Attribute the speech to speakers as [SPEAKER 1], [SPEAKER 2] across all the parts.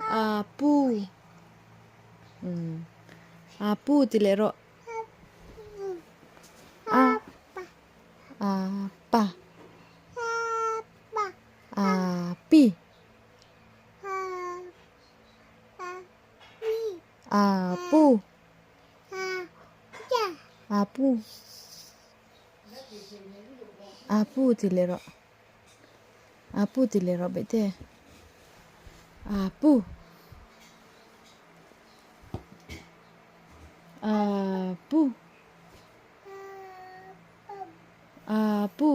[SPEAKER 1] Apu. Apu ti leh rawh. A. Apa. Api. Apu. Apu. Apu ti leh rawh. Apu ti leh rawh beh te. Apu. Apu. Apu.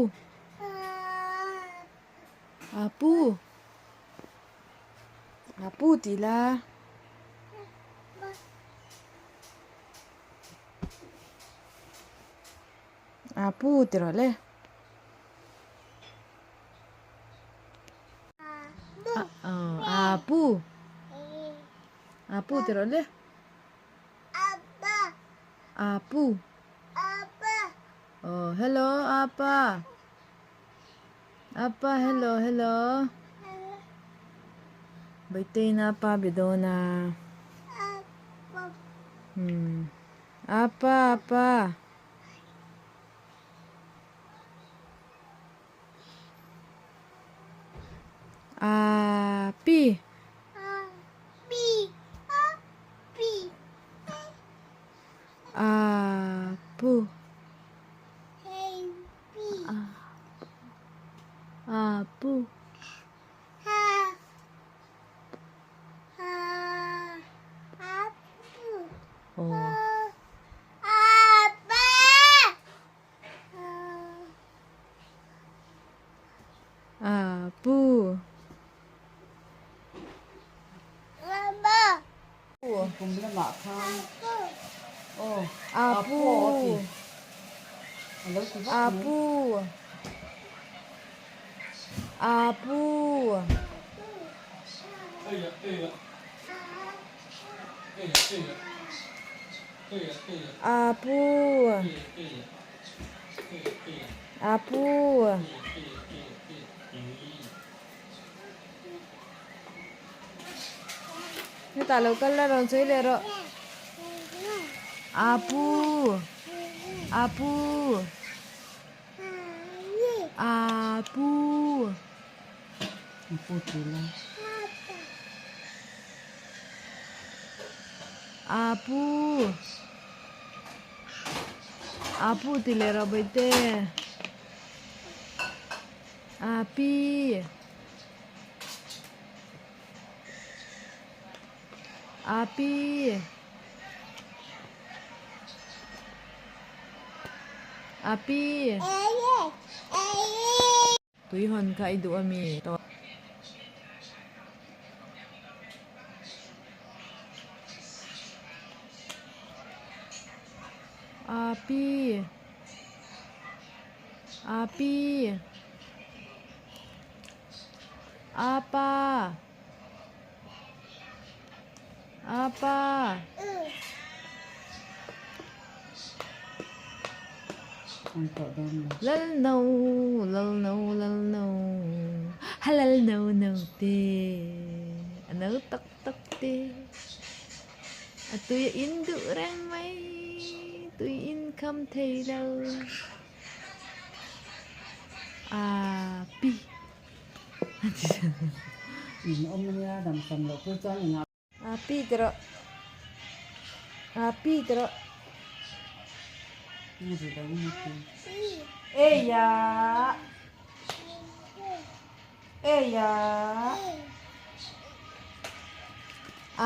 [SPEAKER 1] Apu. Apu ti la. Apu ti rawh le. Apu. Apu ti rawh le. Apu. Oh, hello apa. Apa hello hello. Baitei na apa be dawn a. Hmm. Apa apa. Api. Apu. Apu. Oh. Apu.
[SPEAKER 2] Kum lamah khan aw
[SPEAKER 1] Apu.
[SPEAKER 2] A lo ti vak mai.
[SPEAKER 1] Apu. Apu. Apu. Apu. Hetah lo kal la rawn sawi leh rawh. Apu. Apu. Apu.
[SPEAKER 2] Apu ti la.
[SPEAKER 1] Apu. Apu ti leh rawh bawihte. Api. Api. Api. Tui hawn kha i duh ami? Api. Api. Apa. Apa. Lal no lal no lal no halal no no te a no tak tak te a tui a in duh reng mai tui in kham thei lo. Api.
[SPEAKER 2] In awm ania dam tam loh pawh chuan engah.
[SPEAKER 1] Api ti rawh. Api ti rawh. Eia. Eia.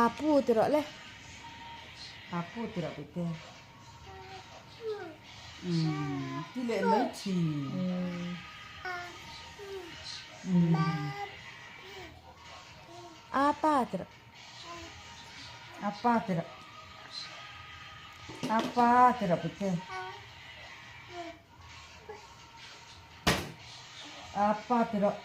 [SPEAKER 1] Apu ti rawh le.
[SPEAKER 2] Apu ti rawh tih te. Umm ti leh mai thin. Umm.
[SPEAKER 1] Apa ti rawh.
[SPEAKER 2] Apa ti rawh. Apa ti rawh pute. Apa ti rawh.